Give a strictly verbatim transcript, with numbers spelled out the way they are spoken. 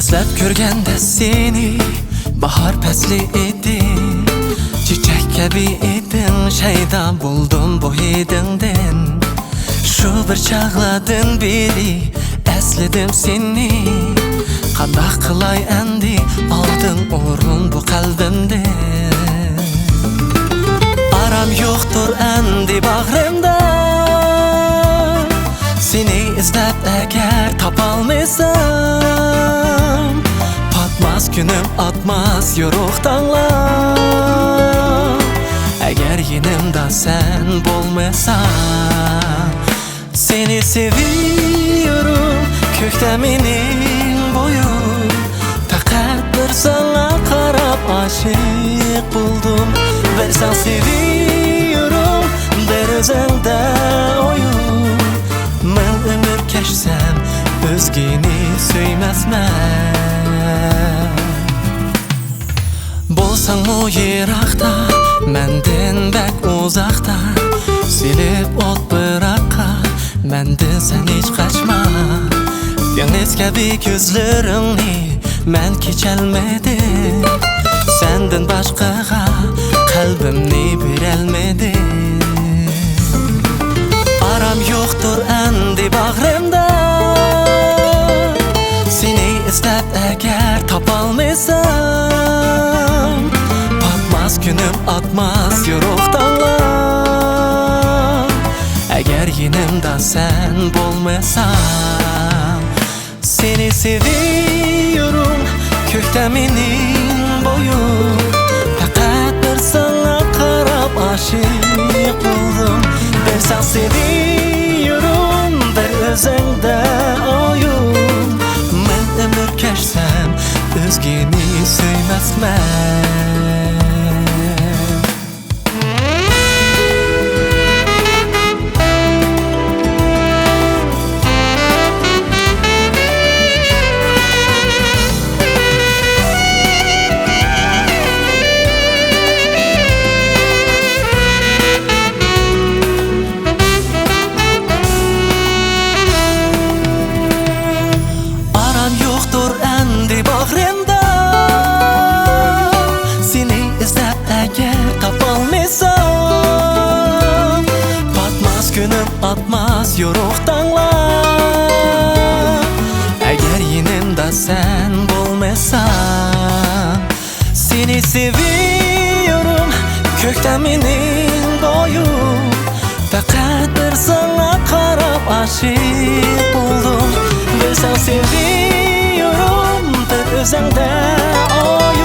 ئەسلەپ كۆرگەندە سېنى، باھار پەسلى ئىدىڭ، چېچەك كەبى ئىدىڭ، شەيدا بولدۇم بۇ ھىدىڭدىن. شۇ بىر چاغلاردىن بېرى ئەسلىدىم سېنى، قانداق قىلاي ئەمدى، ئالدىڭ ئورۇن بۇ قەلبىمدە. ئارام يوقتۇر ئەمدى باغرىمدا، سېنى ئىزدەپ ئەگەر تاپالمىسام، پاتماس كۈنۈم، ئاتماس يورۇق تاڭلار، ئەگەر يېنىمدا سەن بولمىساڭ. Seni seviyorum, كۆكتە مېنىڭ بويۇم، پەقەت بىر ساڭا قاراپ ئاشىق بولدۇم. بىر سەن سېۋىيورۇم، بىر ئۆزۈڭدە ئويۇم، مىڭ ئۆمۈر كەچسەم، ئۆزگىنى سۆيمەسمەن. بولساڭمۇ يىراقتا، مەندىن بەك ئۇزاقتا، سېلىپ ئوت پىراققا، مەندىن سەن ھېچ قاچما. دېڭىز كەبى كۆزلىرىڭنى مەن كېچەلمىدىم، سەندىن باشقىغا قەلبىمنى بېرەلمىدىم. ئارام يوقتۇر ئەمدى باغرىمدا، سېنى ئىزدەپ ئەگەر تاپالمىسام، پاتماس كۈنۈم، ئاتماس يورۇق تاڭلار، ئەگەر يېنىمدا سەن بولمىساڭ. Seni seviyorum, كۆكتە مېنىڭ بويۇم، پەقەت بىر ساڭا قاراپ ئاشىق بولدۇم. بىر سەن سېۋىيورۇم، بىر ئۆزۈڭدە ئويۇم، مىڭ ئۆمۈر كەچسەم، ئۆزگىنى سۆيمەسمەن. ئارام يوقتۇر ئەمدى باغرىمدا، سېنى ئىزدەپ ئەگەر تاپالمىسام، پاتماس كۈنۈم، ئاتماس يورۇق تاڭلار، ئەگەر يېنىمدا سەن بولمىساڭ. Seni seviyorum, كۆكتە مېنىڭ بويۇم، پەقەت بىر ساڭا قاراپ ئاشىق بولدۇم. بىر سەن سېۋىيورۇم، بىر ئۆزۈڭدە ئويۇم.